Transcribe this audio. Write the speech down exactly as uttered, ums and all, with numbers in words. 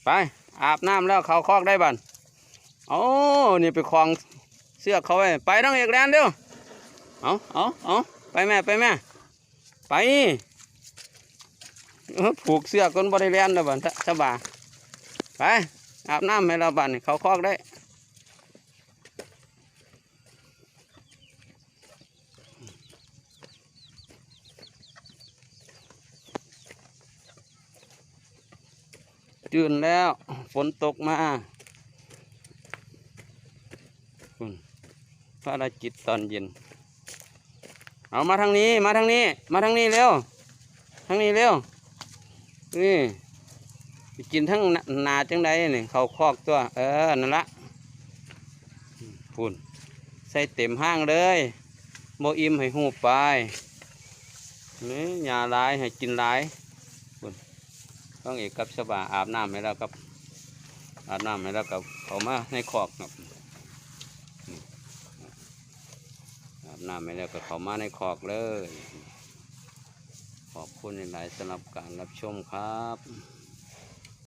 ไป อาบน้ำแล้วเข้าคอกได้บัด โอ้ นี่ไปคล้องเสือกเขาไว้ ไปน้องเอกแล่นเร็ว เอาเอาเอาไปแม่ ไปแม่ ไป เออ ผูกเสือกก่อน บ่ได้แล่นแล้วบัด สบาย ไป อาบน้ำให้แล้วบัดนี่ เข้าคอกได้ ตื่นแล้ว ฝนตกมา คุณ ภารกิจตอนเย็น เอามาทางนี้ มาทางนี้ มาทางนี้เร็ว ทางนี้เร็ว นี่ ไปกินทั้งหนาจังใดนี่ เข้าคอกตัว เออ นั่นละ คุณ ใส่เต็มห้างเลย บ่อิ่มให้หูบไป นี่ หญ้าหลายให้กินหลาย คุณ ต้องเอกกับสบาอาบน้ำให้แล้วครับ อาบน้ำให้แล้วก็เข้ามาในคอกครับ อาบน้ำให้แล้วก็เข้ามาในคอกเลย ขอบคุณหลายๆสำหรับการรับชมครับ